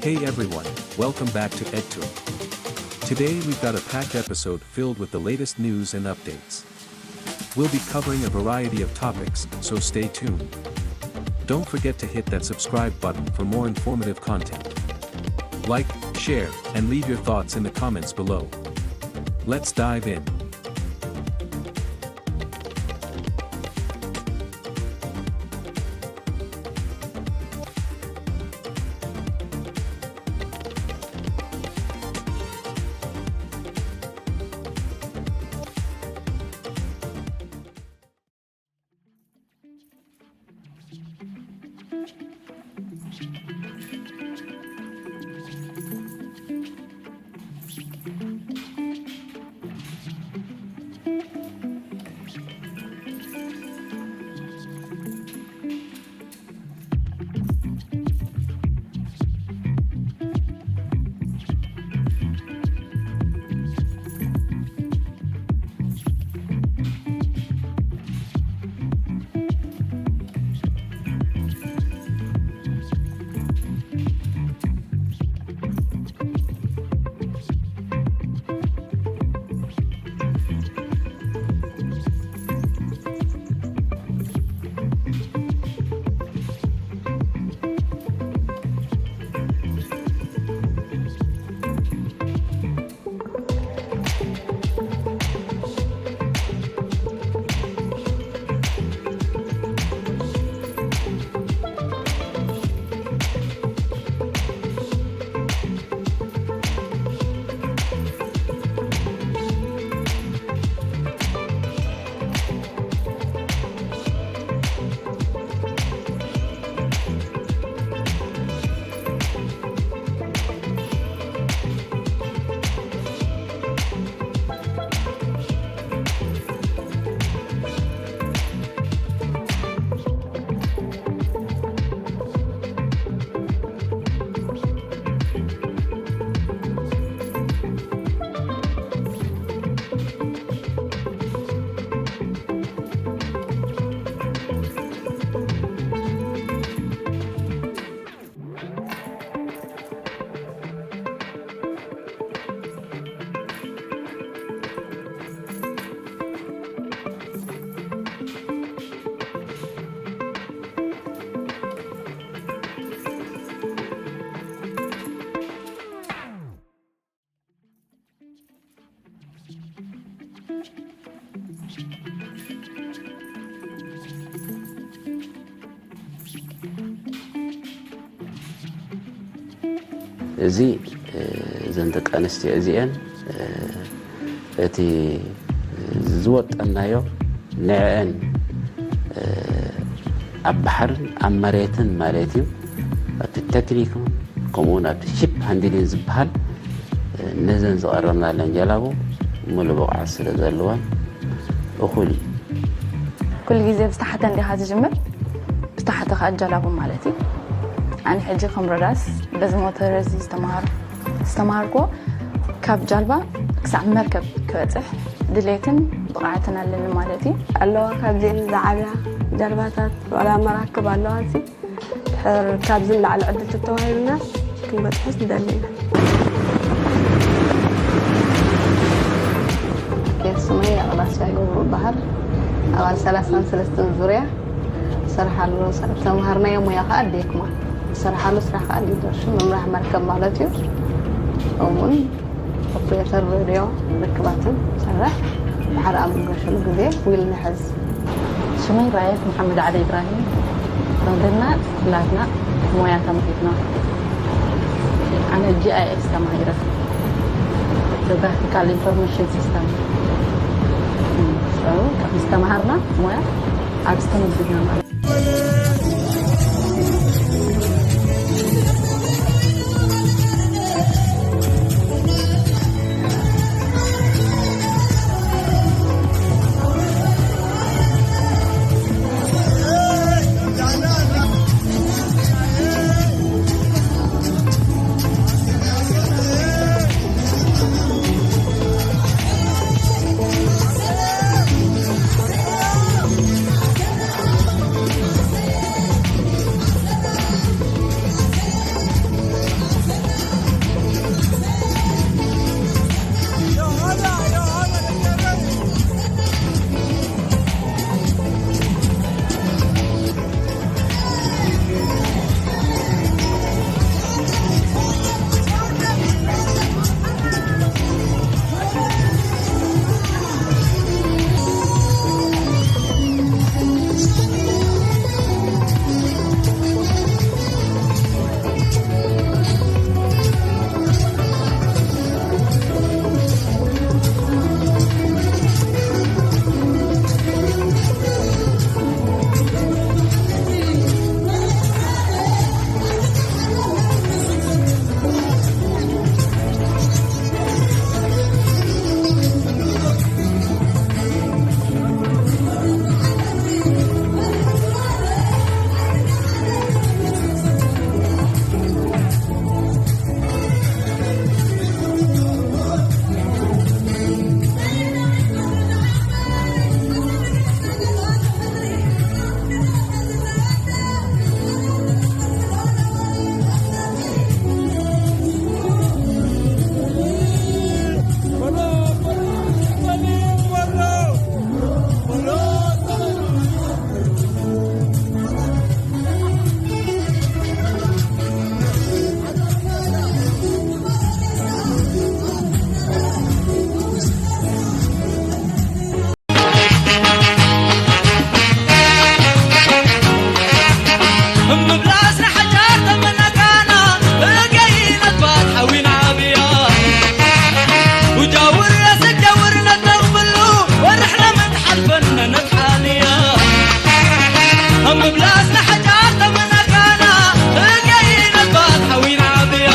Hey everyone, welcome back to EdTour. Today we've got a packed episode filled with the latest news and updates. We'll be covering a variety of topics, so stay tuned. Don't forget to hit that subscribe button for more informative content. Like, share, and leave your thoughts in the comments below. Let's dive in. እዚ እዘን ደቂ ኣንስትዮ እዚአን እቲ ዝወጠናዮ ንዕአን ኣብ ባሕርን ኣብ መሬትን ማለት እዩ ኣብቲ ቴክኒክን ከምኡውን ኣብቲ ሺፕ ሃንድሊን ዝበሃል ነዘን ዝቐረብናለን ጀላቡ ሙሉእ ብቕዓት ስለ ዘለወን እኹል እዩ። ኩሉ ግዜ ብዝተሓተ እንዲኻ ዝጅምር፣ ብዝተሓተ ከዓ ጀላቡ ማለት እዩ። ኣነ ሕጂ ከም ሮዳስ በዚ ሞተር እዚ ዝተምሃርኩዎ ካብ ጃልባ ክሳዕ መርከብ ክበፅሕ ድሌትን ብቕዓትን ኣለኒ ማለት እዩ። ኣለዋ ካብዚአን ዝዓብያ ጃልባታት ዋላ መራክብ ኣለዋ እዚ ድሕር ካብዚ ንላዕሊ ዕድል ተተዋሂብና ክንበፅሖስ ንደሊ ኢና። ኬፍ ስመይ ኣቕላስያ ገብሩ እበሃል። ኣባል ሰላሳን ሰለስተን ዙርያ እሰርሕ ኣሎ። ተምሃርናዮ ሞያ ከዓ ዴክማ እሰርሕ ኣሎ። ስራሕ ከዓ ሊደርሽፕ ምምራሕ መርከብ ማለት እዩ። ከምኡውን ኦፕሬተር ሬድዮ ርክባትን እሰርሕ። ድሓር ኣብ ዝገሸሉ ግዜ ዊል ንሕዝ። ሽመይ ራየት መሓመድ ዓሊ ኢብራሂም። ተምሃርና ኩላትና ሞያ ተማሂርና። ኣነ ጂ ኣይ ኤስ ተማሂረ። ጂኦግራፊካል ኢንፎርሜሽን ሲስተም። So ምስ ተማሃርና ሞያ ኣብ ዝተመዝግና ማለት እምብላስ ንሓጫር ተመነካና እገይነት ባት ሓዊና ኣብያ ውጃውር የስጃውር ነተቕብሉ ወርሕና ምትሓልፈን ነነትሓልያ እምብላስ ንሓጫር ተመነካና እገይነት ባት ሓዊና ኣብያ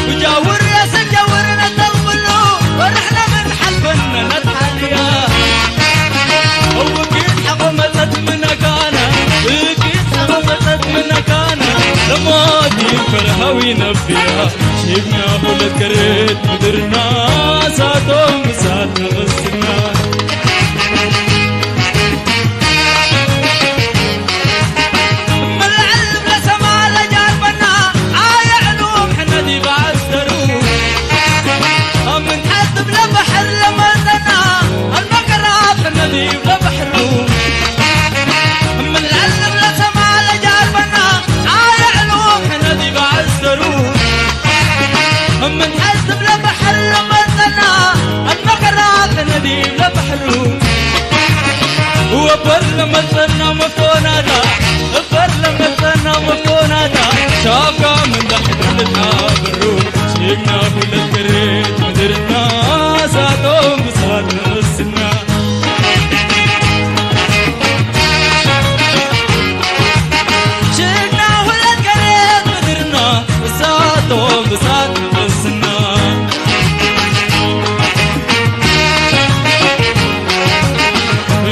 ውጃውር የስጃውር ነተቕብሉ ወርሕና ምትሓልፈን ነነትሓልያ እውቂት ሓቆ መጸት ምነካና እውቂት ሓቆ መጸት ምነካና ለሞት ይፈርሃዊ ነቢያ ሽግና ሁለት ከሬት ምድርና ሳቶም እሳት ንቕስና ምልዕል ብለሰማ ለጃርበና ኣየዕሉም ሕነዲ ባዕስተሩ ኣብ ምንታይ ትብለ ባሕር ለመንተና ኣልመገራብ ሕነዲ ብለባሕሩ ምልዕል ብለሰማ ለጃርበና ኣየዕሉም ሕነዲ ባዕስተሩ ምንታይ ትብለ ባሕር ለመንተና ኣልመገራብ ሕነዲ ብለባሕሩ ወበር ለመንተና መፍቶናዳ እበር ለመንተና መፍቶናዳ ሻካ ምንዳሕ ድልታብሩ ሽግና ሁለት ከሬት ምድርና ሳቶም ብሳት ንቕስና ሽግና ሁለት ከሬት ምድርና እሳቶም ብሳት ንቕስና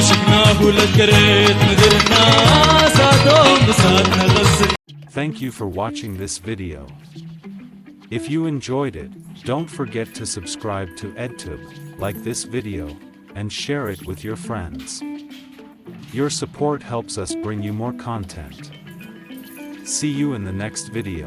ሽግና ሁለት ከሬት ምድርና እሳቶም ብሳት ንቕስና Thank you for watching this video. If you enjoyed it, don't forget to subscribe to EdTube, like this video, and share it with your friends. Your support helps us bring you more content. See you in the next video.